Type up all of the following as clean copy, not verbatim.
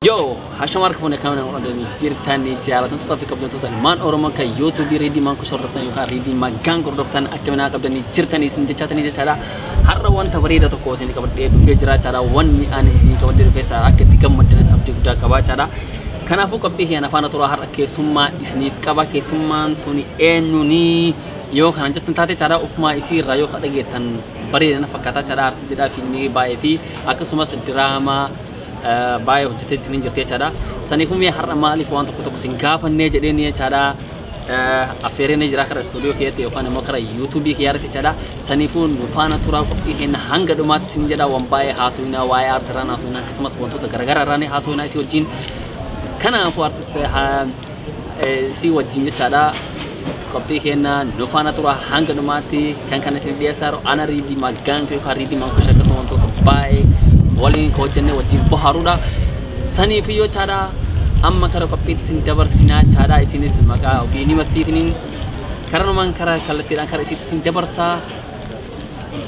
Yo, hashama harka fuune kaamina godhanii jirtanii jaallatamtoota fi kabajamtoota ilmaan Oromoo kan YouTube Riidii Maankush hordoftan yookaan Riidii Magaan hordoftan akkaminaa qabdanii jirtanii isin jechaatanii jechaadha. Har'a wanta bareeda tokko isin qabadhee dhufee jira jechaadha. Wanni ani isin qabadhee dhufee isaa akka itti gammaddanis abdii guddaa qabaa jechaadha. Kanaafuu qophii kiyyan afaan turaa har'a keessummaa isiniif qaba. Keessummaan tuni eenyuni yoo kanan jettan taate jechaadha. Ofumaa isii irraa yoo dhageettan bareeda na fakkaataa jechaadha. Artistiidhaa fiilmii baay'ee fi akkasumas diraamaa baay'ee hojjetee hin jirti jechaadha. Saniifuu mee har'a maaliif waan tokko tokko sin gaafannee jedheen jechaadha. Affeereen jira karaa istuudiyoo keetti yookaan immoo karaa yuutuubii kiyyaarratti jechaadha. Saniifuu nu faana turaa qophii keenya hanga dhumaatti sin jedha waan baay'ee haasofnaa waa'ee aartiirraa haasofnaa akkasumas wantoota garaagaraa irraa haasofnaa isii wajjin. Kanaafuu aartist isii wajjin jechaadha. Qophii keenya nu faana turaa hanga dhumaatti kan kana isin dhiyeessaa jiru ana Riidii Magaan yookaan Riidii Maankush akkasuma wantoota baay'ee waliin ka hojjennee wajjin bohaaruudha. Saniif iyyoo chaadha amma kara qophiitti isin dabarsinaa chaadha isinis maqaa ofii ni mattiitiniin karanumaan karaa kallattiidhaan kara isiitti isin dabarsaa.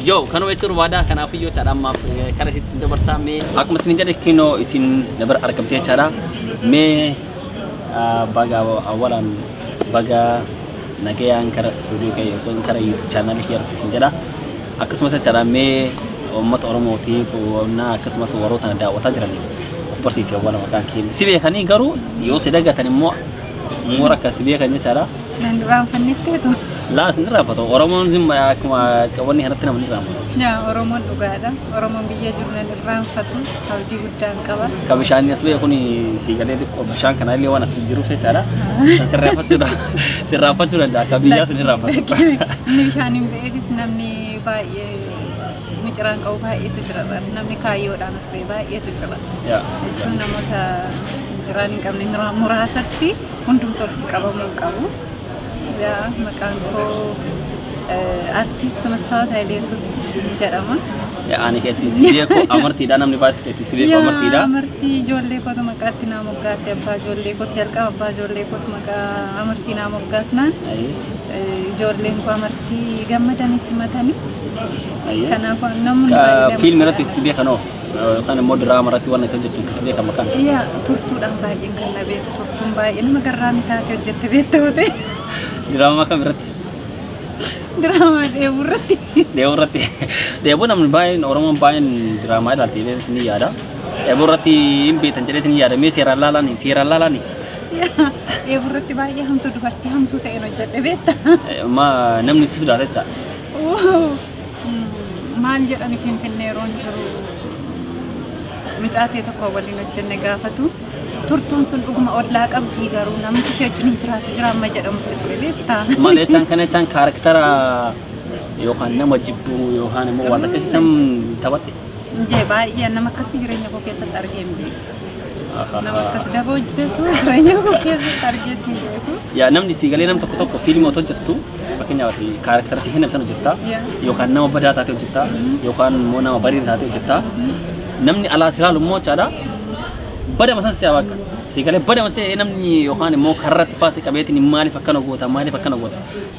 Yoo kanuma jechuun waadaa kanaaf iyyoo chaadha ammaaf kara isiitti isin dabarsaa mee akkuma isin jedhe kinoo isin na bira argamtee chaadha mee baga awwalaan baga nagayaan kara istuudiyoo kee yookaan kara YouTube chaanaalii kee irratti isin jedha. Akkasumas jechaadha mee uummata Oromootiif akkasumas warroota na daawwataa jiraniif of barsiisi awwaala maqaan keenya. Si beekanii garuu yoo si dagatan immoo moora akka si beekan jechaadha. Nan irraanfannetteetu. Laa sin irraanfatu. Oromoon zimma akkuma wanni kanatti namni irraanfatu. Yaa Oromoon dhugaadha. Oromoon biyya jiru nan irraanfatu. Abdii guddaan qaba. Ka bishaan as ba'e kun si galee xiqqoo bishaan kana illee waan as jiruuf jechaadha. Sirraafachuu danda'a. Akka biyyaa sin irraanfatu. Inni bishaan hin ba'eefis namni baay'ee miciraan qabu baay'eetu jira. Namni kaayyoodhaan as ba'e baay'eetu jira. Jechuun namoota miciraan hin qabne muraasatti hundumtuu walitti qabamuu hin qabu. Yaa maqaan koo artist Mastaawat Hayileyesuus jedhama. Ani keetti si beeku amartiidha namni baay'ee keetti si beeku amartiidha. Amartii ijoollee kootu maqaatti naa moggaase abbaa ijoollee kootu jalqaba abbaa ijoollee kootu maqaa amartii naa moggaasnaan ijoolleen koo amartii gammadanii simatanii. Kanaaf namoonni baay'ee Fiilmi irratti si beekanoo yookaan immoo diraama irratti waan itti hojjettu si beekan maqaan. Yaa turtuudhaan baay'een kan na beeku turtuun baay'ee nama garraamii taate hojjette beektaa ta'e. Diraama kam irratti? Diraamaa dheebuu irratti. Dheebuu irratti. Dheebuu namni baay'een Oromoon baay'een diraamaa ilaalti jedhee ni yaada. Dheebuu irratti hin beektan jedhee ni yaada. Mee seeraan laalaani seeraan laalaani. Dheebuu irratti baay'ee hamtuu dubartii hamtuu ta'een hojjedhe beektaa. Ma namni si sodaata jecha. Maal jedhani Finfinnee yeroon jiru mucaatee tokko waliin hojjenne gaafatu. Turtuun sun dhuguma ollaa qabdii garuu namni ishee wajjin hin jiraatu jira amma jedhamutti ture beektaa. Maal jechaan kana jechaan kaaraktara yookaan nama jibbuu yookaan immoo waan akkasii san taphatte. Jee baay'ee nama akkasii jireenya koo keessatti argee hin beeku. Nama akkas daba hojjetu jireenya koo keessatti argee hin beeku. Yaa namni si galee nam tokko tokko fiilmii otoo hojjettu fakkeenyaaf kaaraktara si kennan san hojjetta yookaan nama badaa taate hojjetta yookaan immoo nama bareedaa taate hojjetta. Namni alaa si ilaalu immoo jechaadha. Badama san si'a bakka. Si galee badama si'a namni yookaan immoo karratti faasi qabeetiin maaliif akkana goota maaliif akkana goota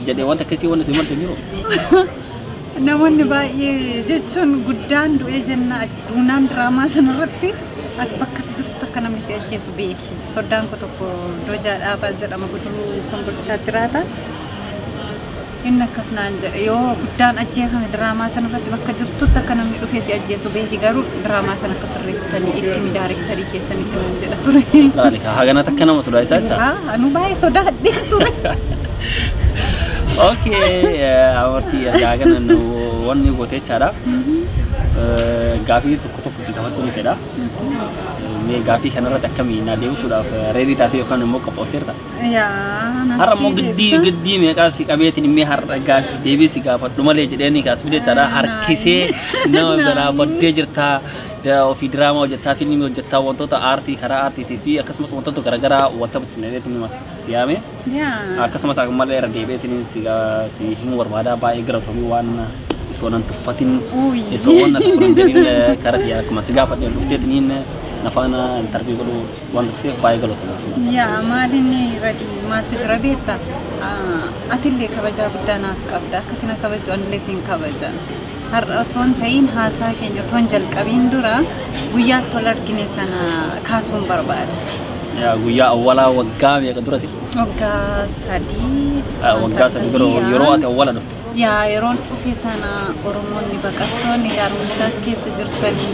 jedhee wanta akkasii wanti si malte jiru. Namoonni baay'ee jechuun guddaan du'ee jenna duunaan diraamaa sanarratti bakka jirtu akka namni si ajjeesu beeki. Soddaan koo tokko Dojaa Dhaabaa jedhama guduruu Kombolchaa jiraata. Inni akkas naan jedhe yoo guddaan ajjeefame diraamaa sanarratti bakka jirtutti akka namni dhufee si ajjeesu beeki garuu diraamaa sana akka sirreessitanii itti mi daarektarii keessanitti naan jedha ture. Laali haganaa takka nama sodaachisaa jecha. Anu baay'ee sodaadhee ture. Okay, amartii hagana nu wanni gootee jechaadha. Gaafii tokko tokko si gaafachuu ni fedha. Mee gaafii kanarratti akkamii na deebisuudhaaf reedii taatee yookaan immoo qophoofteerta? Yaa Har'a immoo giddii meeqaa si qabeetiin immoo har'a gaafii deebii si gaafadhu malee jedhee kaas fide jechaadha. Harkisee nama biraa baddee jirtaa. Ofii diraamaa hojjettaa, fiilmii hojjettaa, wantoota aartii karaa aartiitii fi akkasumas wantoota garaagaraa wal taphachiisanii si yaame. Akkasumas ammallee irra deebi'eetiin si himuu barbaada baay'ee galatoomii waan isoo nan tuffatin isoo waan natti furan jedhin karaa kiyya akkuma si gaafadheen dhufteetiin Nafaana interview godhuu waan dhufteef baay'ee galatoomi. Yaa maalinni radi maaltu jira beektaa? Atillee kabajaa guddaa naaf qabda. Akka ati na kabaju anillee siin kabaja. Har'a osoo hin ta'iin haasaa keenya otoo hin jalqabiin dura guyyaa wal argine sana kaasuun barbaada. Yaa guyyaa awwalaa waggaa meeqa dura si? Waggaa 3. Waggaa 3 dura yeroo ati awwala dhufte. Yaa yeroon dhufe sana Oromoonni baqattoonni Daarmushaat keessa jirtanii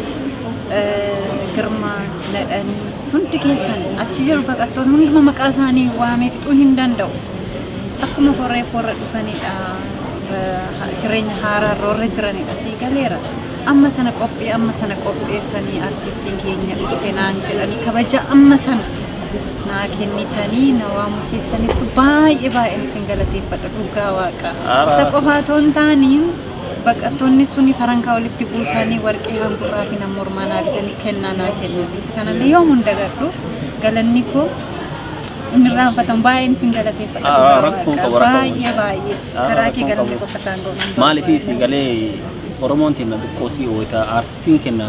Girmaa Nadhanii hundi keessan achi jiru baqattoota hunduma maqaa isaanii waamee fixuu hin danda'u. Akkuma horreef warra dhufanidha. Jireenya haaraa warra jiranidha sii galeera. Amma sana qophii amma sana qopheessanii artistiin keenya dhufte naan jedhanii kabaja amma sana naa kennitanii na waamuu keessanittu baay'ee baay'een isin galateeffadha dhugaa waaqa. Isa qofaa otoo hin taaniin baqattoonni suni farankaa walitti buusanii warqee hangurraa fi nama mormaa naa bitanii kennaa naa kennan. Isa kanallee yoom hin dagadhu galanni koo inni irraanfatamu baay'een isin galateeffadha dhugaa waaqa. Baay'ee baay'ee karaa kee galanni qofa isaan godhan. Maaliif si galee Oromoon teenya xiqqoosii wayita artistiin keenya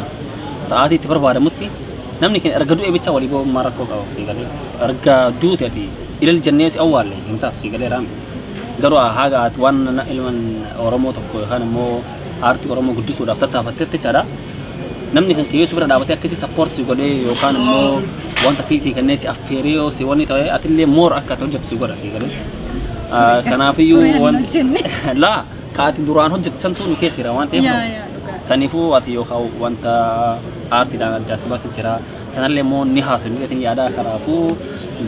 sa'aatii itti barbaadamutti namni keenya erga du'e bicha walii ba'ummaa rakkoo qaba si galee erga duute ati ilal jennee si awwaalle hin taatu si galee raame. Garuu haga ati waan ilman Oromoo tokko yookaan immoo aartii Oromoo guddisuudhaaf tattaafattetti jechaadha. Namni kan kiyyeessu bira dhaabatee akkasii sappoortii si godhee yookaan immoo wanta piisii kennee si affeeree yoo si wanni ta'e atillee moor akka ati hojjettu si godha si galee. Kanaafiyyuu wanti laa kaati duraan hojjettu santuu nu keessa jira waan ta'eef saniifuu ati yookaan wanta aartiidhaan adda si baasa jira. Kanallee immoo ni haasofni gatiin yaadaa kanaafuu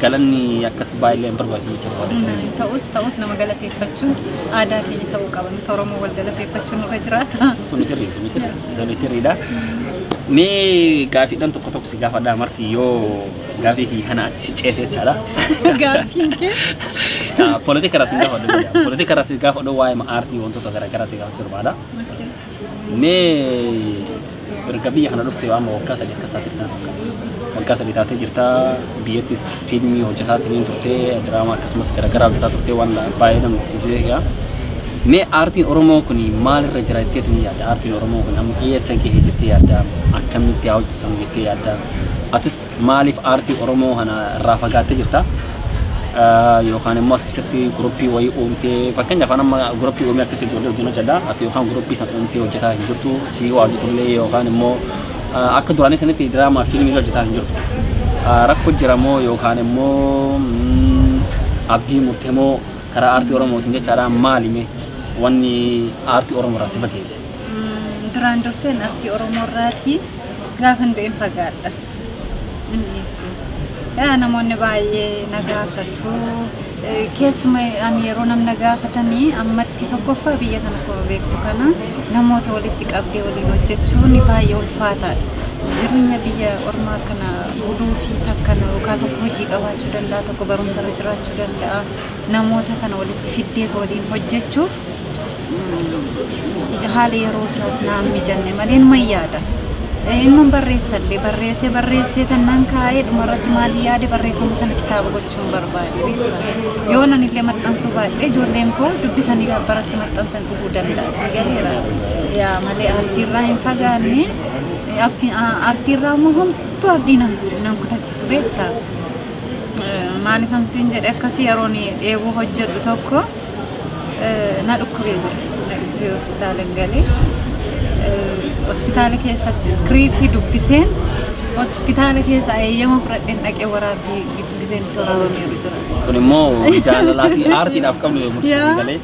galanni akkas baay'ee hin barbaachisu jechuudha. Ta'us ta'us nama galateeffachuun aadaa keenya ta'uu qaba. Nuti Oromoo wal galateeffachuun nurra jiraata. Suni sirrii suni sirrii suni sirriidha. Mee gaaffiidhaan tokko tokko si gaafadhaa marti yoo gaaffii kiyya kana achi ceete jechaadha. Gaaffiin kee? Poolitikaa irraa si gaafadhu. Poolitikaa irraa si gaafadhu waa'ee aartii wantoota garaagaraa si gaafachuu barbaada. Mee erga biyya kana dhufte amma waggaa 3 akkas taatee kan fakkaata. Waggaa 3 taatee jirta biyyattis fiilmii hojjetaa turte diraamaa akkasumas garaagaraa hojjetaa turte waan baay'ee namni si beeka. Mee aartiin Oromoo kun maalirra jira jettee ni yaadda? Aartiin Oromoo kun amma eessa gahe jettee yaadda? Akkamitti haa hojjetamu jettee yaadda? Atis maaliif aartii Oromoo kana irraa fagaattee jirta? Yookaan immoo as keessatti guruppii wayii uumtee fakkeenyaaf amma guruppii uumee akkasii ijoollee wajjin hojjedha. Ati yookaan guruppii sana uumtee hojjetaa hin jirtu si waa hojjetullee yookaan immoo akka duraanii sanitti diraamaa fiilmii hojjetaa hin jirtu. Rakkoo jira moo yookaan immoo abdii murtee moo karaa aartii Oromootiin jechaadha maali mee wanni aartii Oromoo irraa si fageesse? Duraan durseen aartii Oromoo irraatii gaafan du'een fagaadha. Inni ibsu. Yaa namoonni baay'ee na gaafatu. Keessumaa ani yeroo namni gaafatanii ammatti tokkoffaa biyya kana akkuma beektu kana namoota walitti qabdee waliin hojjechuun baay'ee ulfaataadha. Jireenya biyya ormaa kana buluu fi takkana yookaan tokko hojii qabaachuu danda'a tokko barumsa irra jiraachuu danda'a. Namoota kana walitti fiddeet waliin hojjechuuf haala yeroo isaaf naan mijanne malee numa yaada. Inni barreessallee barreessee barreessee tannaan kaa'ee dhumarratti maal yaade barreeffama sana kitaaba gochuun barbaade beektaa. Yoo nan illee maxxansuu baadhee ijoolleen koo dubbisanii baratti maxxansan dhufuu danda'a si galeera. Yaa malee aartiirraa hin fagaanne aartiirraa immoo homtuu abdii nan kutachiisu beektaa. Maaliifan siin jedhe akkasii yeroon dheebuu hojjedhu tokko na dhukkubee ture. Na dhukkubee hospitaala galee. Hospitaala keessatti iskiriiptii dubbiseen hospitaala keessa eeyyama fudhadheen dhaqee waraabbii giseen itti waraabameeru jira. Kun immoo jaalalaa fi aartiidhaaf qabnu yoo murteessan galee.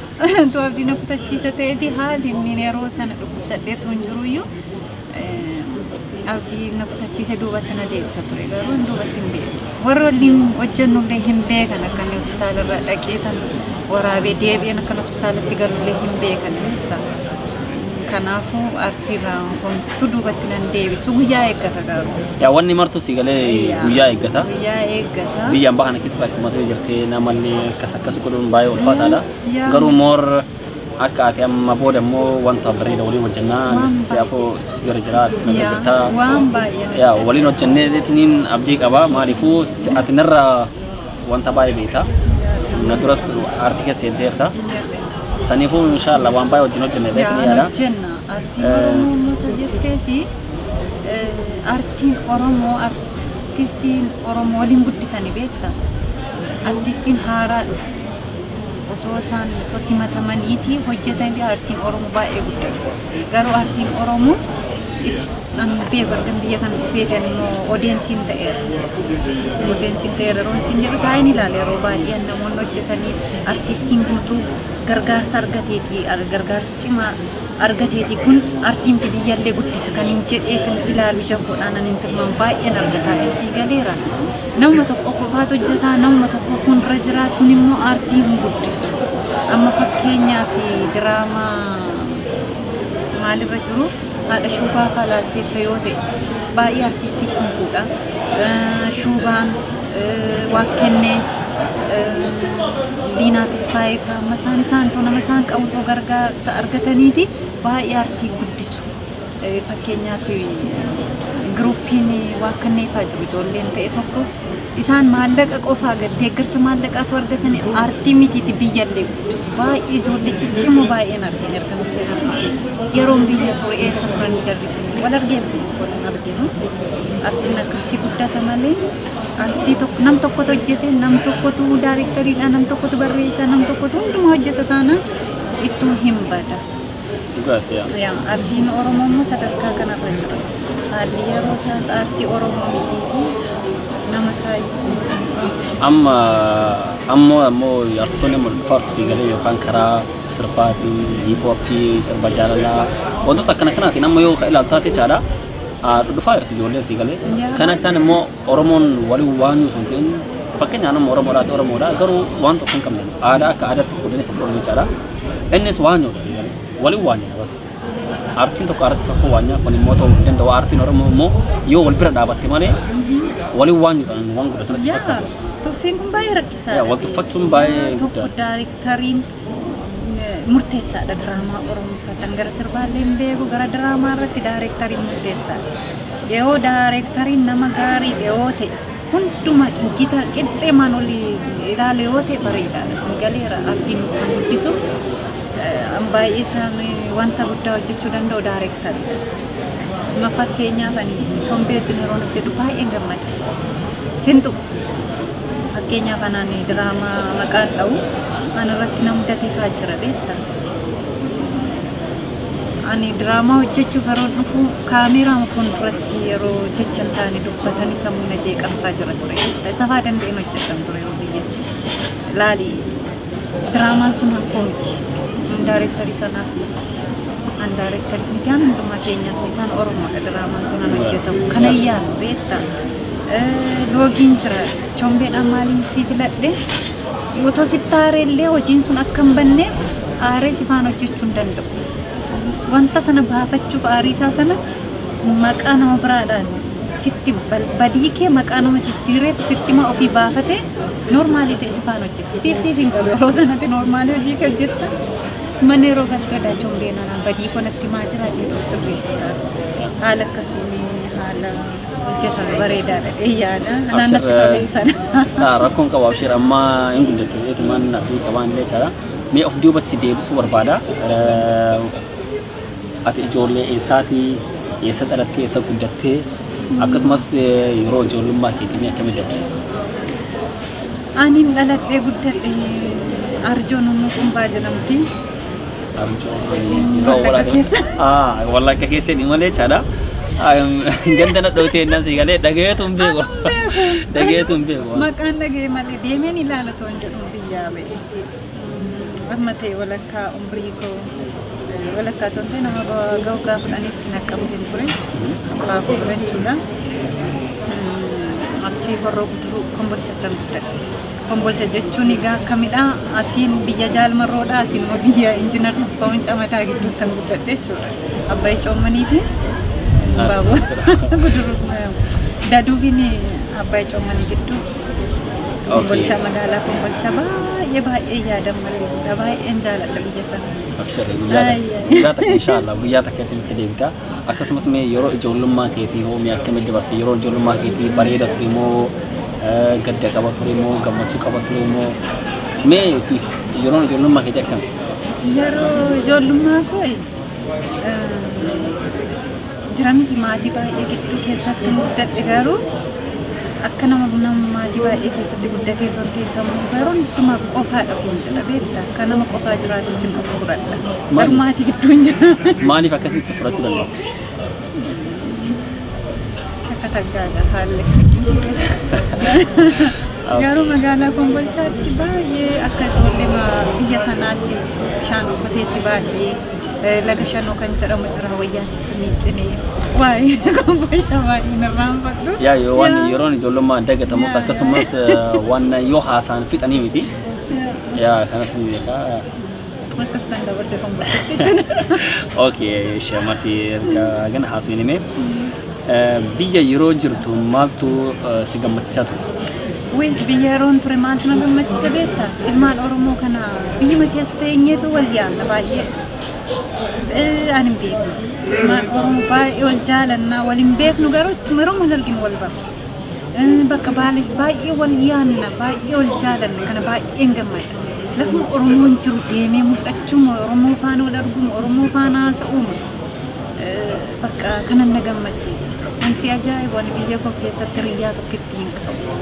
Tu abdii na kutachiisa ta'eeti haalli inni yeroo sana dhukkubsadheetu hin jiruyyuu abdii na kutachiise duubatti na deebisa ture garuu hin duubatti hin deebi'u. Warra waliin hojjennu illee hin beekan akka inni hospitaala irraa dhaqee tan waraabee deebi'een akka hospitaalatti galullee hin beekan jechuudha. Kanaafuu aartiirraa homtuu duubatti nan deebisu guyyaa eeggata garuu. Yaa wanni martu si galee guyyaa eeggata. Guyyaa eeggata. Biyyaan bahan keessatti akkuma ta'e jirtee namallee akkas akkas godhuun baay'ee ulfaataadha. Garuu moor akka ati amma booda immoo wanta bareeda waliin hojjennaa anis siyaafoo si bira jira atis na bira jirta. Waan baay'ee. Yaa waliin hojjennee tiniin abdii qaba maaliifuu ati narraa wanta baay'ee beekta. Na duras aartii keessa seenteerta. Saniifuu inshaallah waan baay'ee wajjin hojjennee Yaa yaada. hojjenna aartii Oromoo musa jettee fi Artiin Oromoo, artistiin Oromoo waliin guddisanii beektaa. Artistiin haaraa dhufu otoo isaan otoo simatamaniiti hojjetanii artiin Oromoo baay'ee guddata. Garuu artiin Oromoo an beeku argan biyya kana dhufeetan immoo odeemsiin ta'eera. Odeemsiin ta'eera yeroo isin jedhu taa'een ilaala yeroo baay'ee namoonni hojjetanii artistiin guutuu gargaarsa argateeti, gargaarsa cimaa argateeti kun artiin biyyallee guddisa kan hin jedheetin ilaalu jaboodhaan ani tilmaama baay'een argataa sii galeera. Nama tokko qofaatu hojjetaa, nama tokko fuuldura jira, sun immoo aartii hin guddisu. Amma fakkeenyaaf diraamaa maalirra jiru haadha Shuubaa fa'aa ilaalteetta yoo ta'e baay'ee artistii cimtuudha. Shuubaan, Waaqkennee, Liinaa Tasfaayee fa'aa amma isaan isaan too nama isaan qabu too gargaarsa argataniiti baay'ee aartii guddisu. Fakkeenyaaf giruuppiin Waaqkennee fa'aa jiru ijoolleen ta'e tokko isaan maallaqa qofaa deeggarsa maallaqaatu argatanii aartii mitiiti biyyallee guddisu. Baay'ee ijoollee ciccimoo baay'een argine erga biyya kana dhufee. Yeroon biyya ture eessa turan jarri kun wal argee wal hin arginu. Aartiin akkasitti guddata malee aartii tokko nam tokkotu hojjete, nam tokkotu daayirektariidha, nam tokkotu barreessa, nam tokkotu hundumaa hojjeta taanaan ittuu hin bada. Dhugaatti yaa. Yaa aartiin Oromoo immoo sadarkaa kanarra jira. Haalli yeroo isaas aartii Oromoo mitiiti nama isaa Amma ammoo ammoo artistoonni amma dhufaartu sii galee yookaan karaa sirbaatiin, hiiphooppii, sirba jaalalaa wantoota akkana kanaatiin amma yoo ilaaltu taate jechaadha. Dhufaa jirti ijoolleen sii galee. Kana jechaan immoo Oromoon waliin waan osoo hin ta'in fakkeenyaaf nama Oromoodhaati Oromoodha garuu waan tokko hin qabne aadaa akka aadaatti qoodanii kan fudhannu jechaadha. Innis waan nyoodha waliin waan nyaata bas. Artistiin tokko artistii tokko waan nyaata kun immoo ta'uu hin danda'u. Aartiin Oromoo immoo yoo wal bira dhaabatte malee waliin waan nyaatan waan guddatu natti fakkaata. Tuffiin kun baay'ee rakkisaadha. Wal tuffachuun baay'ee Tokko guddaadha. daayirektariin murteessaadha diraamaa Oromoo uffatan gara sirbaallee hin beeku gara diraamaa irratti daayirektariin murteessaadha. Yoo daayirektariin nama gaarii yoo ta'e hundumaa gita qixxeemaan olii ilaale yoo ta'e bareedaadha. Sii galeera aartiin kan guddisu baay'ee isaan wanta guddaa hojjechuu danda'u daayirektariidha. Amma fakkeenyaaf ani Chombee wajjin yeroon hojjedhu baay'een gammada. Sin tuqu. Fakkeenyaaf anaan diraamaa maqaan dha'u an irratti na mudate fa'aa jira beektaa. Ani diraamaa hojjechuuf yeroo dhufu kaameeraa fuulduratti yeroo jecha hin taane dubbatanii sammuu na jeeqan fa'aa jira ture. Isa fa'aa danda'een hojjedhan ture yeroo biyyatti. Laali diraamaan sun hakkoo miti. Daayirektarii sanaas miti. An daayirektaris miti, an hundumaa keenyaas miti, an Oromoodha diraamaan sun an hojjetamu. Kana yaadu beektaa. Loogiin jira. Chombeedhaan maaliin sii filadhe? Otoo sitti aaree illee hojiin sun akka hin banneef aaree si faana hojjechuu hin danda'u. Wanta sana baafachuuf aarii isaa sana maqaa nama biraadhaan sitti badii kee maqaa nama jijjiireetu sitti ma ofii baafate noormaalii ta'e si faana hojjeta. Siif siif hin galu yeroo sanatti noormaalii hojii kee hojjetta. Mana yeroo galtu edaa chombeen anaan badii koo natti maa jiraatte ta'u sirreessita. Haala akkasiin haala hojjetame bareedaadha yaada. Anaan natti tole sana. Rakkoon qabu abshir amma hin guddatu eetumaan abdii qabaan illee jechaadha. Mee of duuba si deebisuu barbaada. Ati ijoollee eessaatii, eessa dhalattee, eessa guddattee, akkasumas yeroo ijoollummaa keetii mee akkamitti dabarsite? Ani dhaladhee guddadhe Arjoon Nuqumbaa jedhamti. Wallagga keessa. Wallagga keessa ni malee jechaadha. Ganda na dhootee innaan si galee dhagayeetu hin beeku. Dhagayeetu hin beeku. Maqaan dhaga'ee malee deemeen ilaala toon jedhu biyyaa ba'e. Amma ta'e walakkaa umrii koo walakkaa toon ta'e nama ga'u fudhaniitti naqqamteen ture. Abbaa koo bira jechuudha. Achi Horroo Guduruu Kombolchattan guddadhe. Kombolcha jechuun egaa akkamidha? Asiin biyya Jaalmarroodha, asiin immoo biyya Injiinar Tasfaa'uun Camadaa gidduuttan guddadhe jechuudha. Abbaayii Coommanii fi Baaboo Guduruu Daduubiin Abbaayii Coommanii gidduu. Kombolcha magaalaa Kombolcha baay'ee baay'ee yaadan malee dhugaa baay'een jaaladha biyya sana. Abshirri guyyaa takka inshaallah guyyaa takka itti deebita. Akkasumas mee yeroo ijoollummaa keetii hoo mee akkamitti dabarte? Yeroo ijoollummaa keetii bareeda ture moo gadda qaba ture moo gammachuu qaba ture moo mee siif yeroon ijoollummaa keetii akkami? Yeroo ijoollummaa koo Jira miti maatii baay'ee gidduu keessatti guddadhe garuu akka nama maatii baay'ee keessatti guddatee otoo hin ta'in sammuu garuu hundumaa qofaadha ofiin jedha beektaa akka nama qofaa jiraatutti of fudhadha. Garuu maatii gidduu hin jira. Maaliif akkasitti fudhachuu danda'u? Akka taggaagaa haalli akkasii. Garuu magaalaa Kombolchaatti baay'ee akka ijoollee biyya sanaatti bishaan okkoteetti baadhee laga shanoo kan jedhamu jira wayyaachitti miiccinee waa'ee Kombolchaa baay'ee narraanfadhu. Yaa yoo waan yeroon ijoollummaa dagatamus akkasumas waan yoo haasaan fixanii miti. Yaa kanas ni beekaa. Akkas tan dabarsee Kombolchaatti jechuudha. Okay, shamarti erga gana haasoo hin himee. Biyya yeroo jirtu maaltu si gammachiisaa ture? Wai biyya yeroon ture maaltu na gammachiisa beektaa? Ilmaan Oromoo kana biyyuma keessa teenyeetu wal yaanna baay'ee. Ani hin beeknu. Ilmaan Oromoo baay'ee wal jaalannaa wal hin beeknu garuu yeroo wal arginu wal barra. Bakka baay'ee wal yaanna baay'ee wal jaalanna kana baay'een gammada. Lafuma Oromoon jiru deemee mul'achuuma Oromoo faana wal arguuma Oromoo faana haasa'uuma. Bakka kanan na gammachiisa. Ansi ajaa'ibu ani biyya koo keessatti riyyaa tokkotti hin qabu.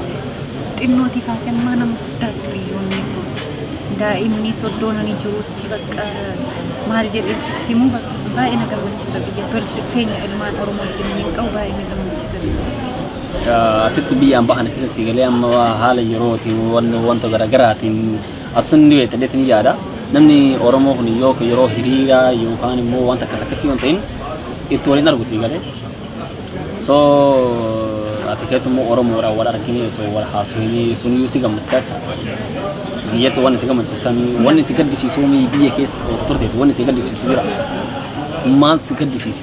Xinnootii kaasee ammaa nama guddaatti riyyoonni kun daa'imni soddoonanii jirutti bakka maal jedhee sitti himuu baay'ee na gammachiisa biyya walitti dhufeenya ilmaan Oromoo wajjin hin qabu baay'ee na gammachiisa biyyatti. Asitti biyyaan bahan keessa si galee amma haala yerootiin wanta garaagaraatiin ati ni beekta dheetti ni yaada. Namni Oromoo kun yoo yeroo hiriiraa yookaan immoo wanta akkas akkasii yoo ta'in itti waliin argu si galee. So ati keetu immoo Oromoodhaan wal argine osoo wal haasofne suniyyuu si gammachiisaa jecha. Biyyatti wanni si gammachiisu sanii wanni si gaddisiisu biyya keessa otoo turteetu wanni si gaddisiisu jira. Maaltu si gaddisiise?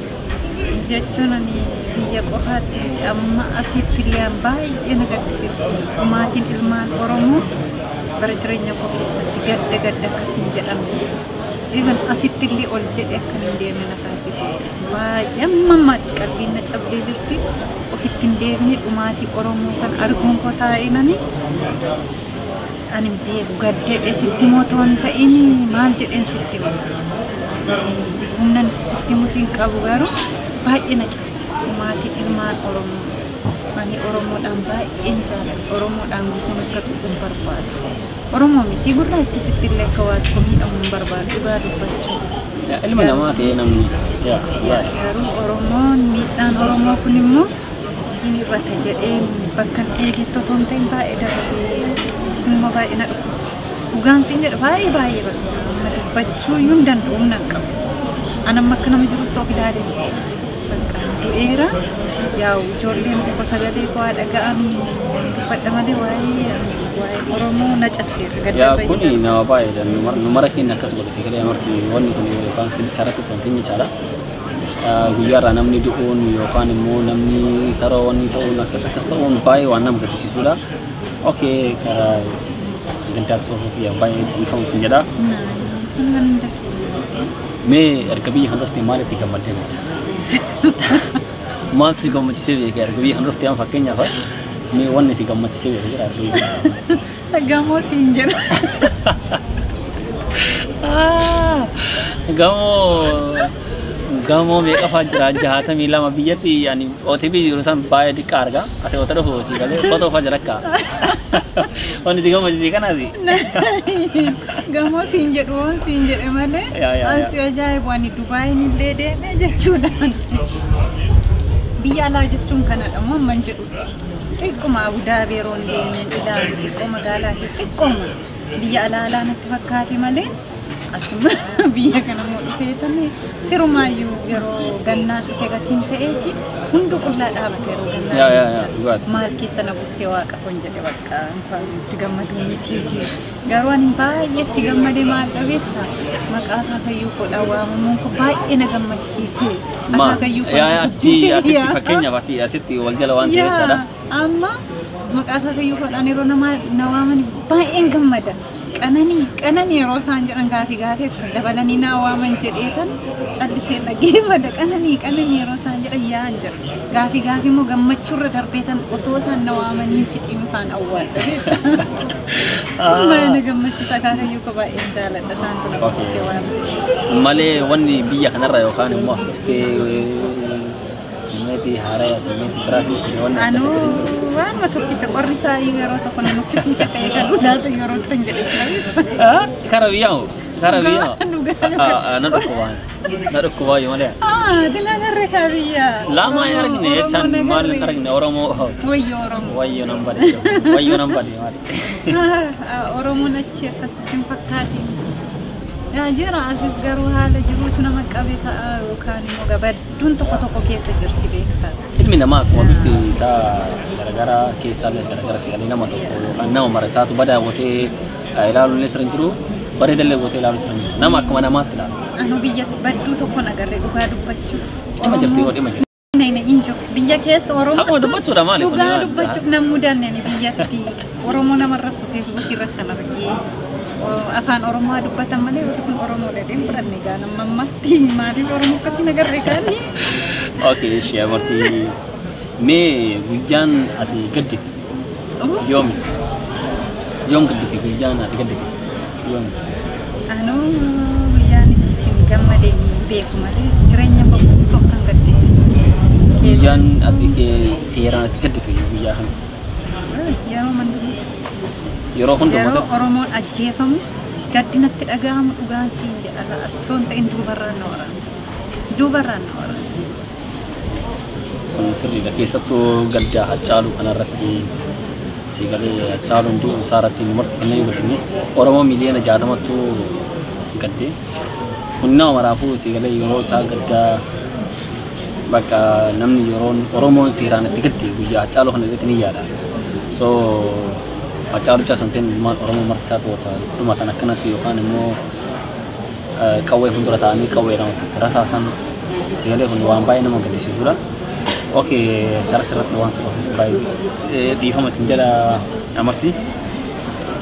Jechuun ani biyya qofaatti amma asitti illee baay'ee na gaddisiisu jira. Maatiin ilmaan Oromoo bara jireenya koo keessatti gadda gadda akkasiin jedhamne. Even asitti illee ol jedhee akkan hin deemne na taasisee jira. Baay'ee amma ammaatti qalbiin na cabdee jirti. Ofitti hin deebine dhumaatii Oromoo kan arguun koo taa'inani ani hin beeku gaddee sitti moo otoo hin ta'in maal jedheen sitti himu. Humna sitti himus hin qabu garuu baay'ee na cabse dhumaatiin ilmaan Oromoo. Ani Oromoodhaan baay'een jaaladha. Oromoodhaan gufuun akka tuqu hin barbaadu. Oromoo miti gurraacha sitti illee akka waa tokko miidhamu hin barbaadu dhugaa dubbachuu. Ilma namaa ta'ee namni Garuu Oromoon miidhaan Oromoo kun immoo hin hir'ata jedheen bakka hin eegettu otoo hin ta'in baay'ee darbee kun immoo baay'ee na dhukkubse. Dhugaan siin jedha baay'ee baay'ee bakka amma dubbachuu iyyuu hin danda'u humna hin qabu. Ani amma akka nama jirutti of ilaalee bakka du'eera. Yaa'u ijoolleen tokko sagalee koo haa dhaga'anii dubbadha malee waa'ee Oromoo na cabseera. Yaa kuni nama baay'eedha. Numara keenya akkas godhe si galee amarti wanni kun yookaan si bicha irratti osoo hin ta'in jechaadha. Guyyaarraa namni du'uun yookaan immoo namni karaa wanni ta'uun akkas akkas ta'uun baay'ee waan nama gaddisiisudha. Okay, karaa gandaatti soofuu yaa baay'ee dhiifamu sin jedha. Kun hunda keenya. Mee erga biyya kana dhuftee maalitti gammaddee beekta? Maal si gammachiisee beeka erga biyya kana dhuftee amma fakkeenyaaf mee wanni si gammachiisee beeka jira erga biyya kana? Gamoo siin jedha. Gamoo gamoo meeqa fa'aa jira 62 biyyatti ani OTB jiru san baay'ee xiqqaa arga asii otoo dhufu si galee footoo fa'aa jira akka wanni si gammachiise kanaasi. Gamoo siin jedhu waan siin jedhe malee ansi ajaa'ibu ani Dubaayin illee deemee jechuudha. Biyya alaa jechuun kanadha moo amman jedhutti. Xiqquma Abu Dhaabii yeroon deemeen ilaalu xiqqoo magaalaa keessa xiqqooma biyya alaa alaa natti fakkaate malee asuma biyya kana immoo dhufeetanii sirumaayyuu yeroo gannaan dhufe gatiin ta'ee fi hundi qullaa dhaabate yeroo gannaan Yaa yaa yaa dhugaati. maal keessa na buustee waaqa kun jedhe bakka inkaan itti gammaduu miti. Garuu ani baay'ee itti gammadee maal dhabeetta maqaa akaakayyuu koodhaan waamamuun kun baay'ee na gammachiise. Ma Akaakayyuu koo yaa na achi guddise. asitti fakkeenyaaf asii asitti wal jala waan ta'eef jechaadha. Amma maqaa akaakayyuu koodhaan yeroo nama na waaman baay'een gammada. Qananii qananii yeroo isaan jedhan gaafii gaafii akka dabalanii na waaman jedheetan callisee dhaggeeffadha. Qananii qananii yeroo isaan jedhan yaa'an jedha. Gaafii gaafii immoo gammachuurra darbeetan otoo isaan na waamanii fixiin faan awwaadha. Baay'ee na gammachiisa akaakayyuu koo baay'een jaaladha isaantu na guddise waan ta'eef. Malee wanni biyya kanarra yookaan immoo as dhuftee Iccitii haaraa simmeetii biraa sitti wanni akkas Anuu akkasii. waanuma tokkicha qorri isaa yeroo tokko na nuffisiisa ta'e kan dhugaatu yeroo itti hin jedhe jira. Kara biyyaa moo? Kara biyyaa moo? Dhugaa. Na dhukkubaa. Na dhukkubaa yoo malee. Dinaa garree kaa biyya. Lama hin argine jechaan maal hin argine Oromoo. Wayyoo Oromoo. Wayyoo nan bade. Wayyoo nan bade maali. Oromoon achi akkasitti hin fakkaatin. Yaa jira asis garuu haala jiruutu nama qabe ta'a yookaan immoo gabadduun tokko tokko keessa jirti beektaa. Ilmi namaa akkuma bifti isaa garagaraa keessaallee garagara sigalee nama tokko yookaan nama mara isaatu badaa gootee ilaaluun illee sirri hin jiru bareedallee gootee ilaaluun sirri hin jiru. Nama akkuma namaatti ilaalu. Anu biyyatti badduu tokkon agarre dhugaa dubbachuuf. Dhima jirti yoo dhima jirti. Hin jiru. Biyya keessa Oromoo. Akkuma dubbachuudha maali kun? Dhugaa dubbachuuf nan mudanne ani biyyatti. Oromoo nama arrabsu Feesbuukii irratti kan argee. Afaan Oromoo dubbatan malee warri kun Oromoo dhadheen fudhanne gaa nama ammaatti maaliif Oromoo akkasiin agarre kaanii. Okay, ishee amartii mee guyyaan ati gaddite yoomi? Yoom gaddite guyyaan ati gaddite yoomi? Anuu guyyaan ittiin gammadee hin beeku malee jireenya koo guutuu akkan gaddite. Guyyaan ati seeraan ati gaddite guyyaa kana? Yeroo mandumaa. Yeroo hundumaa Yeroo Oromoon ajjeefamu gaddinatti dhaga'amu dhugaan siin jedha. Astoon ta'in duubarraan na waraana. Duubarraan na waraana. Sun sirriidha. Keessattuu gadda Haccaaluu kanarratti siigalee Haccaaluun du'uu isaa irratti nu marti kennee gaddine Oromoo miliyoona 60ttu gadde. Kun nama maraafuu siigalee yeroo isaa gaddaa bakka namni yeroon Oromoon seeraan itti gadde guyyaa Haccaaluu kana irratti ni yaada. So Haccaaluu chaa santeen ilmaan Oromoo marti isaa to'ata dhumatan akkanatti yookaan immoo qawwee fuuldura taa'anii qawweedhaan itti rasaasan siigalee kun waan baay'ee nama gaddisiisudha. Okay, karaa sirratti waan si ofiif baay'ee dhiifama isin jedha amartii.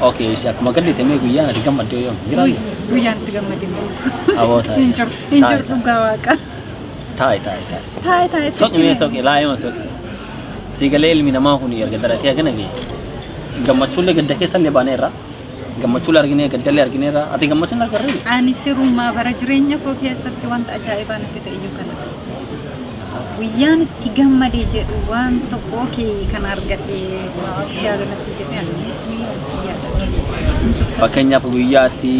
Okay, ishee akkuma gaddite mee guyyaan ati gammadde yoo jira? Guyyaan itti gammadde hin beeku. Aboo taa'e. Hin jiru. Hin jiru dhugaa waaqa. Taa'e taa'e taa'e. Taa'e taa'e. Soqi mee soqi laayima soqi. Siigalee ilmi namaa kun erga daratee hagana gahe. Gammachuullee gadda keessallee baaneerra. Gammachuullee arginee gaddallee argineerra. Ati gammachuun argarree? Ani sirumaa bara jireenya koo keessatti wanta ajaa'ibaa natti ta'e iyyuu kana. Guyyaan itti gammadee jedhu waan tokko okay kan argadhe si haa galatu jedhee ani yaada. Fakkeenyaaf guyyaa itti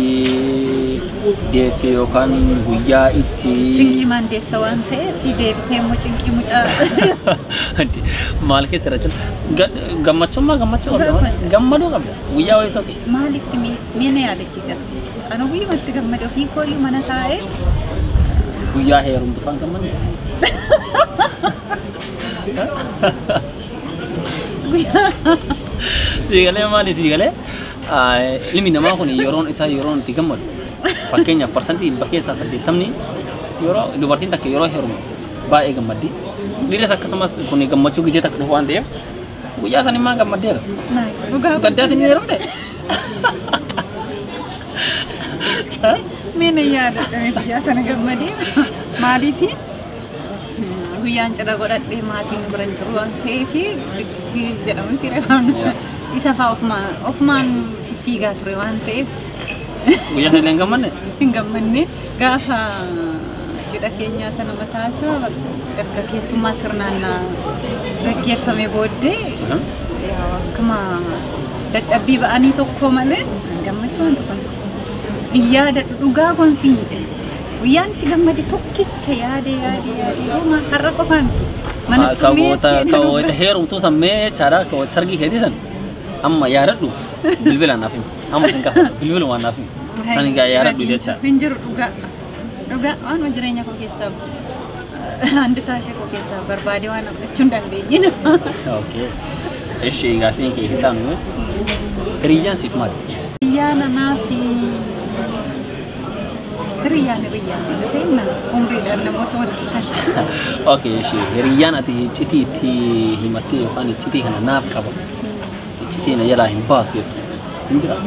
deette yookaan guyyaa itti. Cinqii maandeessa waan ta'eef deebitee immoo cinqii mucaa. Maal keessa irra jira? Gammachummaa gammachuu qabda. Gammaduu qabda. Guyyaa wayii soqi. Maalitti mee na yaadachiisa? Ani guyyumatti gammade ofii kooyyuu mana taa'ee. Guyyaa heerumtu faan gammanne. Siigalee maali siigalee? Ilmi namaa kun yeroon isaa yeroon itti gammadu. Fakkeenyaaf 80% keessaa yeroo dubartiin takka yeroo heerumtu baay'ee gammaddi. Dhiirris akkasumas kun gammachuu gizee takka dhufu waan ta'eef guyyaa san immoo gammaddeera. Dhugaa Gaddaatiin ni heerumte? Mee na yaadadha guyyaa sana gammadee maaliifi guyyaan cidha godhadhee maatiin bira hin jiru waan ta'eef diggisii jedhamutti reeffamna. Isa fa'aa ofumaan fiffiigaa ture waan ta'eef. Guyyaa sana illee hin gammanne? Hin gammanne gaafa cidha keenyaa sana mataasaa erga keessummaa sirnaan gaggeeffame booddee akkuma dadhabbii ba'anii tokko malee gammachuu waan tokko yaada dhugaa kun siin jedhe. Guyyaan itti gammade tokkicha yaade yaade yaade homaa har'a qofaa miti. Mana Kaawwata heerumtuu san mee jechaadha kaawwata sargii keetii san amma yaadadhu bilbilaan naaf himi. Amma sin gaafadhu bilbilumaan naaf himi. San egaa yaadadhu jechaadha. Hin jiru dhugaa. Dhugaa waanuma jireenya koo keessaa handi taashee koo keessaa barbaade waan argachuu hin dandeenye. Okay. Ishee gaaffiin kee hitaanu hiriyyaan siif maali? Hiriyyaan anaa fi hiriyyaan hiriyyaan ta'inna umriidhaan namoota wal qixan. Okay, ishee hiriyyaan ati iccitii itti himattee yookaan iccitii kana naaf qaba. Iccitii na jalaa hin baasu jettu hin jiraas.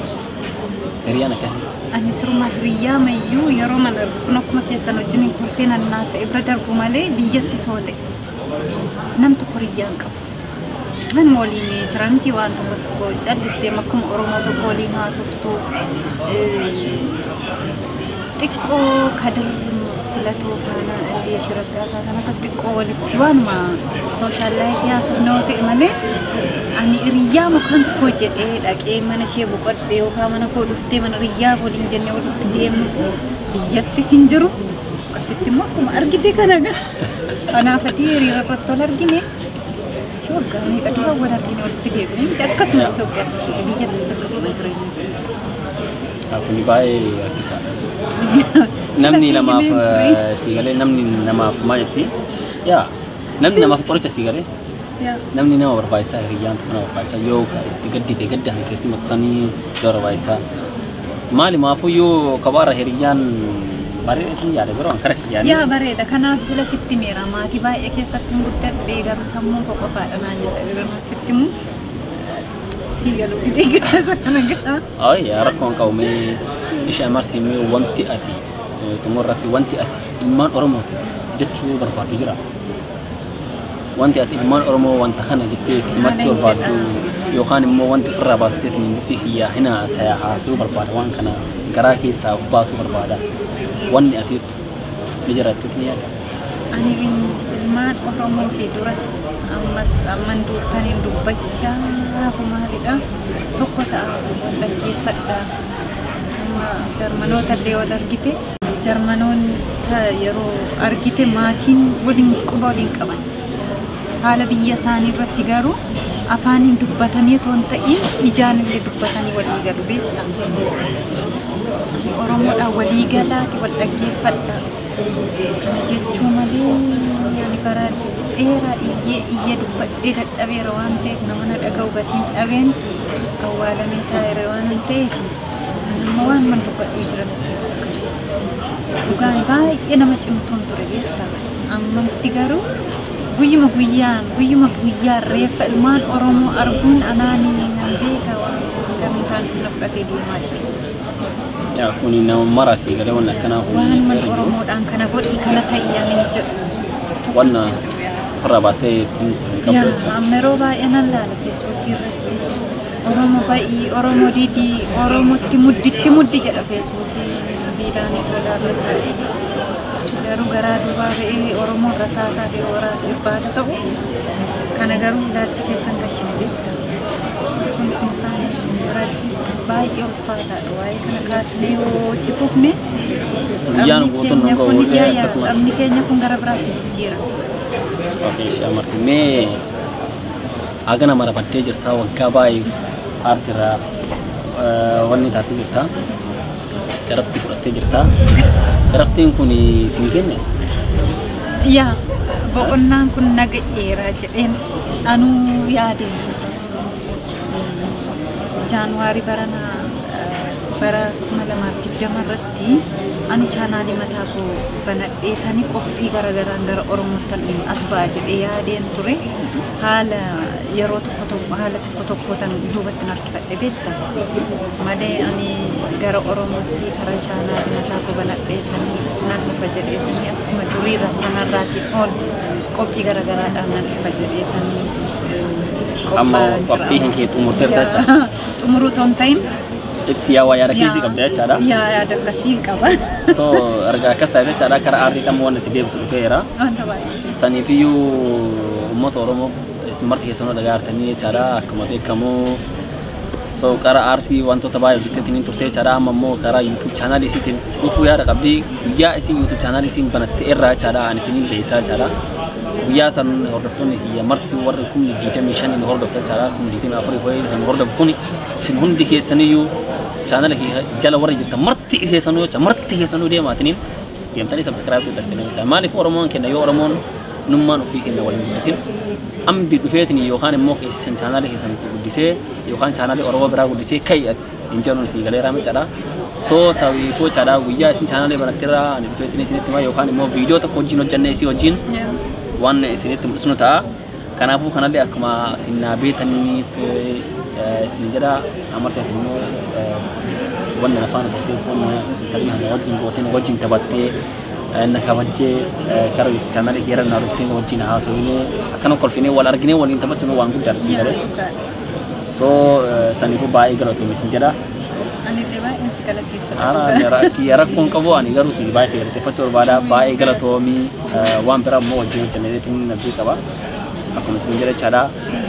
Hiriyyaan akkasii. Ani sirumaa hiriyyaa mayyuu yeroo mana argu kun akkuma keessan wajjin hin kolfee nannaasa bira darbu malee biyyatti soo ta'e nam tokko hiriyyaan qabu. Nan waliin jiranti waan tokko tokko callistee akkuma Oromoo tokko waliin haasoftu xiqqoo kadir Filatoo faana Yeshi Raggaasaa kan akkas xiqqoo walitti waanuma social life haasofnoo ta'e malee ani hiriyyaa mukan koo jedhee dhaqee mana ishee boqodhee yookaan mana koo dhuftee mana hiriyyaa waliin jennee walitti deemnu biyyattis hin jiru. Asitti immoo akkuma argite kana kanaafati hiriira irratti wal argine achi waggaa meeqa dura wal argine walitti deebine miti akkasuma Itoophiyaattis biyyattis akkasuma jireenya. Kuni baay'ee rakkisaadha. Namni namaaf siigalee, namni namaaf maal jetti? Yaa, namni namaaf qoricha siigalee. Namni nama barbaachisaa, hiriyyaan tokko nama barbaachisaa, yoo itti gaddite gadda hankeetti maqsanii si barbaachisaa. Maali maafuyyuu kophaarra hiriyyaan bareedaa yaada garuu an karaa yaadne. Yaa, bareeda, kanaaf sila sitti meera maatii baay'ee keessatti hin guddadhee garuu sammuun koo qofaadha naan jedha sitti immoo sii galuu didee gaasa kana gaa. Ay, rakkoon qabu. Mee ishee amartii, mee wanti ati xumurratti wanti ati ilmaan Oromootiif jechuu barbaaddu jira? Wanti ati ilmaan Oromoo wanta kana jettee himachuu barbaaddu yookaan immoo wanti ofirraa baasteetiin dhufii hiyyaa hina haasuu barbaada, waan kana garaa keessaa of baasuu barbaada. Wanni ati ni jira jettee ni yaadda? Ani ilmaan Oromoo fi duras ammas amman duutaniin dubbachaa maalidha, tokko ta'a, wal dhaggeeffadha. Amma Jarmanoota illee wal argite, Jarmanoota yeroo argite maatiin waliin quba waliin qaban. Haala biyya isaanii irratti garuu afaaniin dubbatanii otoo hin ta'in ijaan illee dubbatanii walii galu beekta. Oromoodhaan walii galaati, wal dhaggeeffadha. Kana jechuu malee ani bara dheeraa iyyee iyyee dubbadhee dadhabeera waan ta'eef nama na dhaga'u gatiin dhabeen awwaalamee taa'eera waan ta'eef nama waan man dubbadhee jira natti fakkaata. Dhugaan baay'ee nama cimtuun ture beektaa. Ammatti garuu guyyuma guyyaan guyyuma guyyaan reeffa ilmaan Oromoo arguun anaanii nan beeka waan gamtaan na fudhatee deemaa jira. Yaa, kuni nama mara si galee wanni akkanaa kun Waan mana Oromoodhaan kana godhii kana ta'ii ani jedhu. Wanna ofirraa baastee ittiin hin qabdu jecha. Amma yeroo baay'ee nan laala Feesbuukii irratti. Oromoo ba'ii, Oromoo didii, Oromootti mudditti muddi jedha Feesbuukii viilaanii tolaa irra taa'eetu. Garuu garaa duubaa ba'ee Oromoon rasaasaa fi waraata irbaata ta'u kana garuu ilaalcha keessan gashine beekta. Kun kun baay'ee ulfaataadha. Waa'ee kana kaasnee yoo itti fufne Guyyaan guutuun nu ga'u akkasumas. Dhabni keenya kun gara biraatti jijjiira. Okay, ishee amartii mee hagana mara baddee jirtaa, waggaa baay'eef aartiirraa wanni taatee jirtaa, garaftii fudhattee jirtaa. Garaftiin kun siin kenne? Yaa, boqonnaan kun naga dheeraa jedheen anuu yaadeen ture. Jaanuwaarii barana bara 2020 irratti anu chaanaalii mataa koo banadhee tani qophii garagaraan gara Oromootti as ba'a jedhee yaadeen ture. Haala yeroo tokko tokko haala tokko tokko tan duubatti harkifadhe beekta. Malee ani gara Oromootti karaa chaanaalii mataa koo banadhee tani nan dhufa jedhee tani akkuma duriirra sanarraatiin ol qophii garagaraadhaan nan dhufa jedhee tani Amma qophii hin kee xumurteerta jecha. Xumuruu otoo hin ta'in Itti yaa yaada keessi qabda jechaadha. Yaa, yaada akkasii hin qaba. So erga akkas taate jechaadha, karaa aartii dhamma wanni si deebisu dhufeera. Wanta baay'ee. Saniifiyyuu uummata Oromoo isin marti keessanuu dhagaartanii jechaadha, akkuma beekamu. So karaa aartii wantoota baay'ee hojjetteetiin turte jechaadha. Amma immoo karaa YouTube chaanaalii isiitiin dhufuu yaada qabdi. Guyyaa isin YouTube chaanaalii isiin banatte irraa jechaadha ani isiniin beeksisaa jechaadha. Guyyaa san hordoftoonni kiyya marti warri 25,000 hordofu jechaadha, 24,000 kan hordofu kun isin hundi keessaniyyuu chaanala kiyya jala warri jirtan marti keessanuu jecha marti keessanuu deemaatiniin deemtanii subscribe godhatanii jecha. Maaliif Oromoon kenna yoo Oromoon nummaan ofii kenna waliin guddisin ambi dhufeetiin yookaan immoo keessan chaanaalii keessan guddisee yookaan chaanaalii Oromoo biraa guddisee kai ati hin jedhuun isin galeeraa jechaadha. So sawiifoo jechaadha, guyyaa isin chaanaalii banatteerraa ani dhufeetiin isinitti himaa yookaan immoo viidiyoo tokko wajjin hojjannee isii wajjin waan isinitti mul'isnu ta'a. Kanaafuu kanallee akkuma isin naa beetaniif isin jedha. Amarteef immoo wanna na faana turteef, wanna intalli kana wajjin gooteen wajjin taphattee na kabajjee karaa YouTube chaanaalii keera naa dhuftee wajjin haasofnee akkana kolfinee wal arginee waliin taphachuun waan guddaadha isin jedhe. So saniifuu baay'ee galatoome isin jedha. Ani illee baay'een si galateeffadha. Ara rakkoon qabu ani garuu si baay'ee si galateeffachuu barbaada. Baay'ee galatoomii waan biraa immoo wajjin hojjannee abdii qaba. Akkuma isin jedha jechaadha.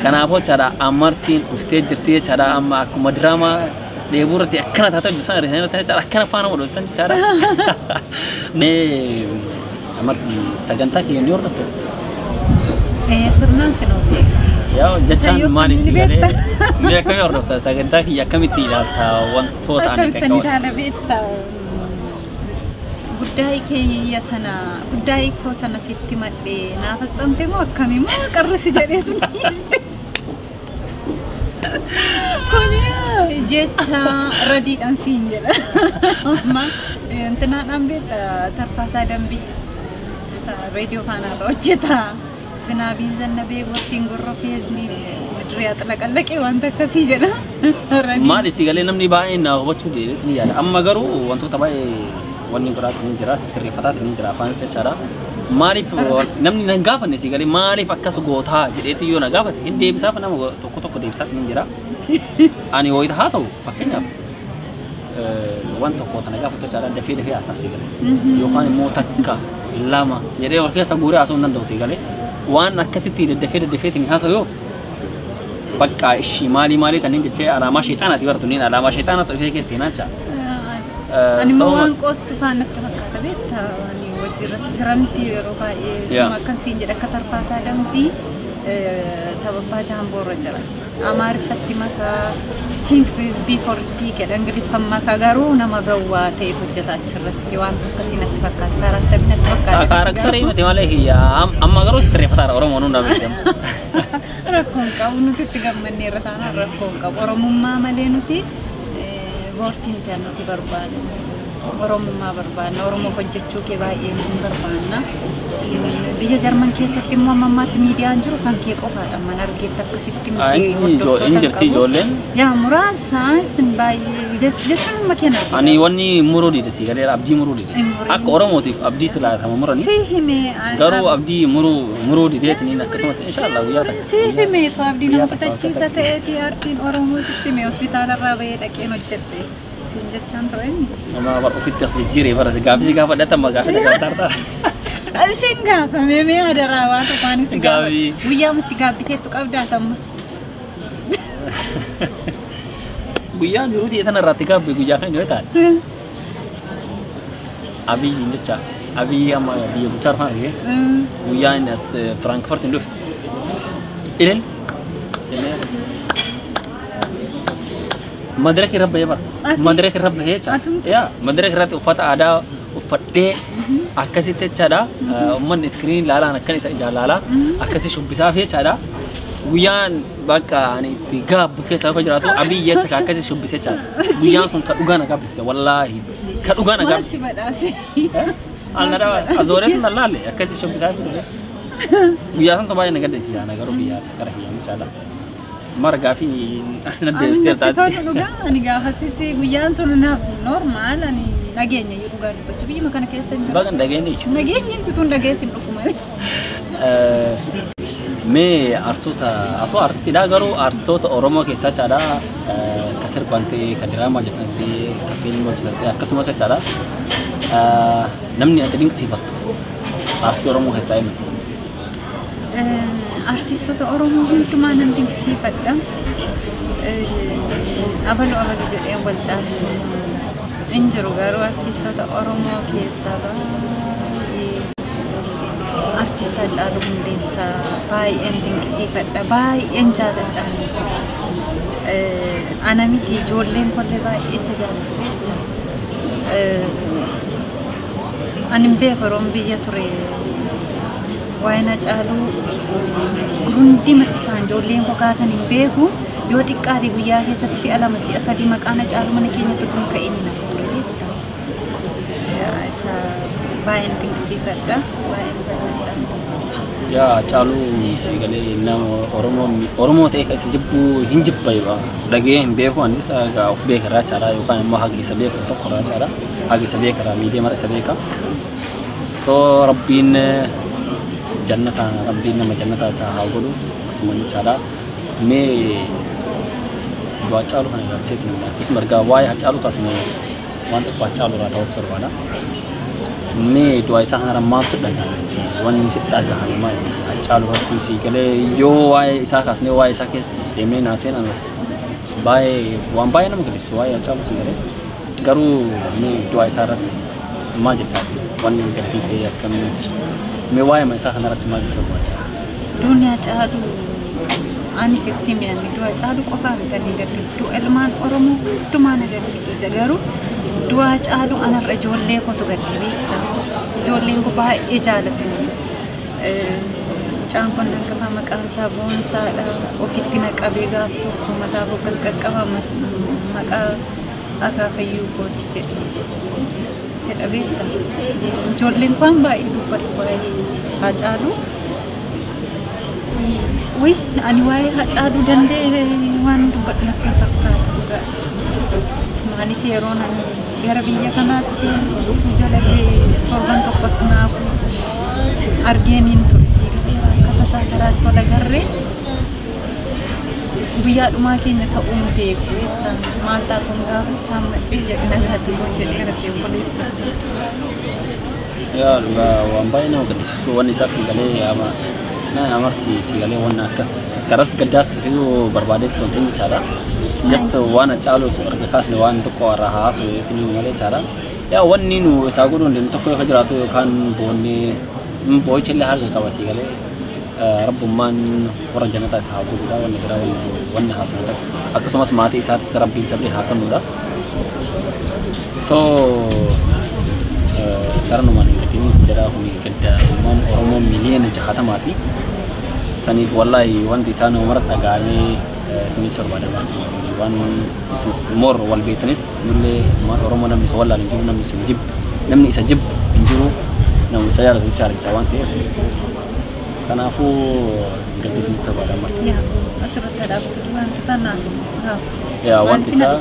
Kanaafuu jechaadha amartiin dhuftee jirti jechaadha amma akkuma diraamaa dheebuu irratti akkana taatee hojjetan irratti jechaadha akkana faana wal hojjetan jechaadha. Mee amartii sagantaa kiyya ni hordofte? Sirnaan sin hordofa. Yaa jechaan maali si galee mee akkamii hordofta sagantaa kiyya akkamitti ilaalta wantoota ani Akkamittan ilaala beektaa? Guddaa'ii kiyya sana guddaa'ii koo sana sitti madhee naaf faccamte moo akkamii moo qarrisi jedheetu dhiiste. Kuni jecha radiidhaan siin jedha. Amma intinaadhaan beektaa Tarfaasaa Dambii isa reediyoo faanaarra hojjeta. Zinaabiin zannabee gorfiin gorrofee hizmii midiriyaa xalaqallaqee wanta akkasii jedha. Maali si galee namni baay'een na hubachuu deebiin ni yaada. Amma garuu wantoota baay'ee wanni biraatu ni jira sirreeffataatu ni jira afaan jechaadha. Maaliif namni na gaafanne si galee maaliif akkas gootaa jedheetu yoo na gaafate hin deebisaaf nama tokko tokko deebisaaf ni jira. Ani wayita haasa'u fakkeenyaaf waan tokko tana gaafatu jechaadha dafee dafee haasaa si galee. Yookaan immoo takka lama jedhee wal keessa guuree haasa'uu hin danda'u si galee. Waan akkasitti daddafee daddafeetiin haasa'u yoo bakka ishii maalii maalii kanneen jechee alaamaa sheexaanaati baratu niin alaamaa sheexaanaatu dhufee keessa seenaa jecha. Ani immoo waan qoostu faan natti fakkaata beektaa ani hojii irratti jira miti yeroo baay'ee suma akkan siin jedha akka Tarfaasaa Dambii tababbaa jaamboorra jira. Amaariffatti makaa think before speak jedha Ingiliffaan makaa garuu nama gawwaa ta'etu hojjeta achirratti waan akkasii natti fakkaata kaaraaktarii natti fakkaata. Kaaraaktarii miti malee amma garuu sirreeffataadha Oromoon hundaa beekamu. Rakkoon qabu nuti itti gammannee irra taanaan rakkoon qabu Oromummaa malee nuti boortii miti nuti barbaadnu. Oromummaa barbaadna. Oromoof hojjechuu kee baay'ee hin barbaadna. Biyya Jarman keessatti immoo amma ammaatti miidiyaan jiru kan kee qofaadha. Mana argeetti akkasitti miti hordoftoota Hin jirti ijoolleen. Yaa muraasa isin baay'ee jechuun amma keenya argina. Ani wanni muruu dide si galee abdii muruu dide. Akka Oromootiif abdii silaatama murani. Si hime. Garuu abdii muruu dideetiin akkasumatti inshallah guyyaa takka. Si hime tu abdii nama kutachiisa ta'eeti aartiin Oromoo sitti hime hospitaalarraa bahee dhaqeen hojjedhe. Siin jechaan ture inni. Amma bara ofitti as jijjiiree bara gaafii gaafadhatama gaafii gaafataartaa. Isin gaafame mee adaraa waan tokko ani si gaafa. Guyyaa matti gaabbiteettu qabdaatamma. Guyyaan jiruuti tana irratti gaabbe guyyaa kan yoo taate. Abiyyiin jecha Abiyyi amma biyya bulchaa dhufan argee guyyaa inni as Firankfurt hin dhufe. Ileel madaraka irra bahee bara. Madaraka irra bahee jecha. Yaa madaraka irratti uffata aadaa uffadhee akkasitti jechaadha. Uummanni iskiriinii ilaalaan akkan isa ijaan ilaalaa akkasi shubbisaaf jechaadha. Guyyaan bakka ani itti gaabbu keessa yoo jiraatu Abiyyi jecha ka akkasi shubbise jechaadha. Guyyaan sun ka dhugaa na gaabbise wallaahi ka dhugaa na gaabbise. Maal si badhaase? Alnara azooreetu na laalle akkasi shubbisaaf dhufe. Guyyaa sun baay'ee na gaddisiisa na garuu biyya gara kiyyaan jechaadha. Margaa fi as na deebistee taate. Ani dhugaa ani gaafasis guyyaan sun naaf normaal ani nageenya iyyuu dhugaa dubbachuu biyyuma kana keessa hin jiru. Baga hin dhageenye jechuudha. Nageenyi situun dhageessin dhufu malee. Mee arsoota atoo artistiidha garuu artistoota Oromoo keessaa jechaadha ka sirban ta'e ka diraamaa hojjetan ta'e ka fiilmii hojjetan ta'e akkasumas jechaadha namni ati dinqisiifattu artistii Oromoo keessaa eenyu? Artistoota Oromoo hundumaa nan dinqisiifadha. Abalu abalu jedhee wal caalsu hin jiru garuu artistoota Oromoo keessaa baay'ee artist Haacaaluu Hundeessaa baay'een dinqisiifadha baay'een jaaladha. Ana miti ijoolleen kollee baay'ee isa jaalatu beekta. Ani hin beeku yeroon biyya ture waa'een Haacaaluu hundumatti isaan ijoolleen koo kaasan hin beeku yoo xiqqaate guyyaa keessatti si'a lama si'a sadii maqaan Haacaaluu mana keenyatti utuu hin ka'in naaf ture beekta. Isa baay'een dinqisiifadha baay'een jaalladha. Yaa Haacaaluu si galee nama Oromoo ta'e kan isa jibbuu hin jibba dhagee hin beeku anis of beekarraa jechaadha yookaan immoo haga isa beeku tokkorraa jechaadha haga isa beekarraa miidiyaa mara isa beeka. So rabbiin jannata rabbiin nama jannata isaa haa godhu akkasuma jechaadha. Mee Du'a Hacaaluu kana ilaalcheetiin akkasuma ergaa waa'ee Hacaaluu kaasnee waan tokko Hacaaluu irraa ta'uu barbaada. Mee du'a isaa kanarra maaltu dhagahame? Wanni si dhagahame maali? Hacaaluu irratti si galee yoo waa'ee isaa kaasnee waa'ee isaa keessa deemnee naaseen anas baay'ee waan baay'ee nama gaddisiisu waa'ee Hacaaluu si galee garuu mee du'a isaa irratti maal jettaa? Wanni gaddii ta'e akkamii? Mee waa'ee isaa kanarratti maal jechuu barbaadda? Duuni Hacaaluu ani sitti mi'anni du'a Hacaaluu qofaa miti gaddi du'a ilmaan Oromoo hundumaa na gaddisiisa garuu du'a Hacaaluu anarra ijoollee kootu gaddi beektaa ijoolleen koo baay'ee jaalatu. Mucaan kun hangafaa maqaan isaa Boonsaadha. Ofitti na qabee gaaf tokko mataa koo akkas qaqqaba maqaa akaakayyuu kooti jedha beektaa. Ijoolleen kun baay'ee dubbatu waa'ee Hacaaluu. Wuy, ani waa'ee Hacaaluu danda'e waan dubbadhu natti hin fakkaatu dhugaa. Maaliif yeroon ani gara biyya kanaatti dhufuu jala ga'e torban tokkos naaf argeeniin ture. Akka tasaa karaatti wal agarree guyyaa dhumaa keenya ta'uu hin beeku jettan maal taatuun gaafa isaan madhee jedhe nagaatti toon jedhee irratti obboleessa. Yaa dhugaa waan baay'ee nama gaddisiisu wanni isaa si galee ama na amarti si galee wanna akkas karas gaddaas fiduu barbaadeetti sun ta'in jechaadha. Just waan Hacaaluu erga kaasne waan tokko irraa haasu ittiin malee jechaadha. Yaa wanni nu isaa godhuu hin tokko yoo jiraatu yookaan boonnee boo'icha illee harka qaba si galee rabbummaan warra jannataa isaa haa godhuudha wanni biraa wanni haasuu ta'u akkasumas maatii isaatis rabbiin sabrii haa kennuudha. So garanumaan hin gaddiniin jedhaa kun gadda ilmaan Oromoo miliyoona 60ti. Saniif wallaahi wanti isaan mara dhaga'amee isinitti barbaada waan isin mor wal beektanis nullee ilmaan Oromoo namni isa wallaalu hin jiru namni isa jibbu namni isa jibbu hin jiru namni isa jaalatu bicha argita waan ta'eef kanaafuu gaddi isinitti barbaada marti. Yaa asirratti dhaabbatu wanti isaa naasuuf gaafu. Yaa wanti isaa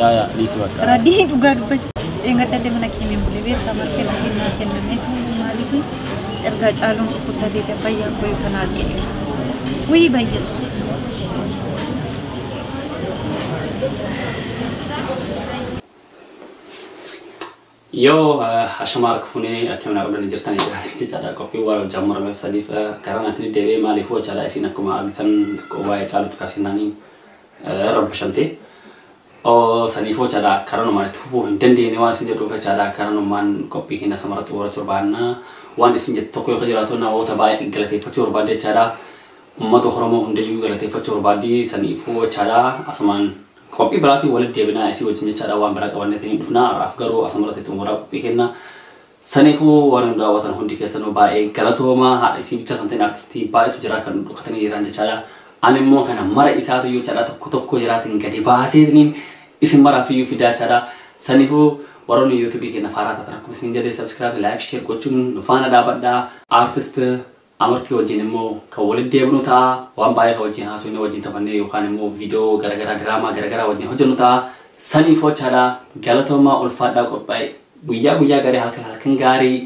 yaa yaa dhiisi bakka. Radii dhugaa dubbachuu. Dheengadda mana kiimiin bulee beektaa marfeen asiin naa kennameetu maaliif erga Hacaaluun dhukkubsatee fayyaan koo kanaa ga'eera. Wii bayyesuus. Yoo ashamaa harka fuunee akkamiin qabdanii jirtan jechaadha qophii waan hojjaa murameef saniif karaan isin deebi'ee maaliif hojjaadha isin akkuma argitan waa'ee Hacaaluutu kaasinaanii rabbashamte. Saniif hojjaadha karanumaan itti fufuu hin dandeenye waan isin jedhuuf jechaadha karanumaan qophii keenya samarratti horachuu barbaanna waan isin jettu tokko yoo jiraatu namoota baay'ee galateeffachuu barbaadde jechaadha. Uummata Oromoo hundayyuu galateeffachuu barbaaddi saniifuu jechaadha asumaan qophii biraatiin walitti deebinaa isii wajjin jechaadha waan biraa qabanneetiin dhufnaa har'aaf garuu asumarratti xumuraa qophii kenna. Saniifuu waan hundaa daawwatan hundi keessanuu baay'ee galatooma haadha isii bicha osoo hin ta'in artistii baay'eetu jira kan dhokatanii jiran jechaadha. Ani immoo kana mara isaatu iyyuu jechaadha tokko tokko jiraatiin gadi baaseetiin isin maraaf iyyuu fidaa jechaadha. Saniifuu warroonni yuutuubii keenya faaraa taatan akkuma isin jedhee subscribe, like, share gochuun nu faana dhaabadhaa. Artist Amartii wajjin immoo kan walitti deebinu ta'a. Waan baay'ee kan wajjin haasofne wajjin taphannee yookaan immoo viidiyoo garaagaraa diraamaa garaagaraa wajjin hojjennu ta'a. Saniif jechaadha galatoomaa ulfaadhaa qophaa'e guyyaa guyyaa gaarii halkan halkan gaarii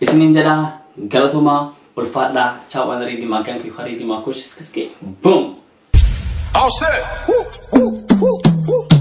isiniin jedha galatoomaa ulfaadhaa ciao waan riidii maakaan fi harii diimaa kush iskiskee boom. All set. Woo, woo, woo, woo.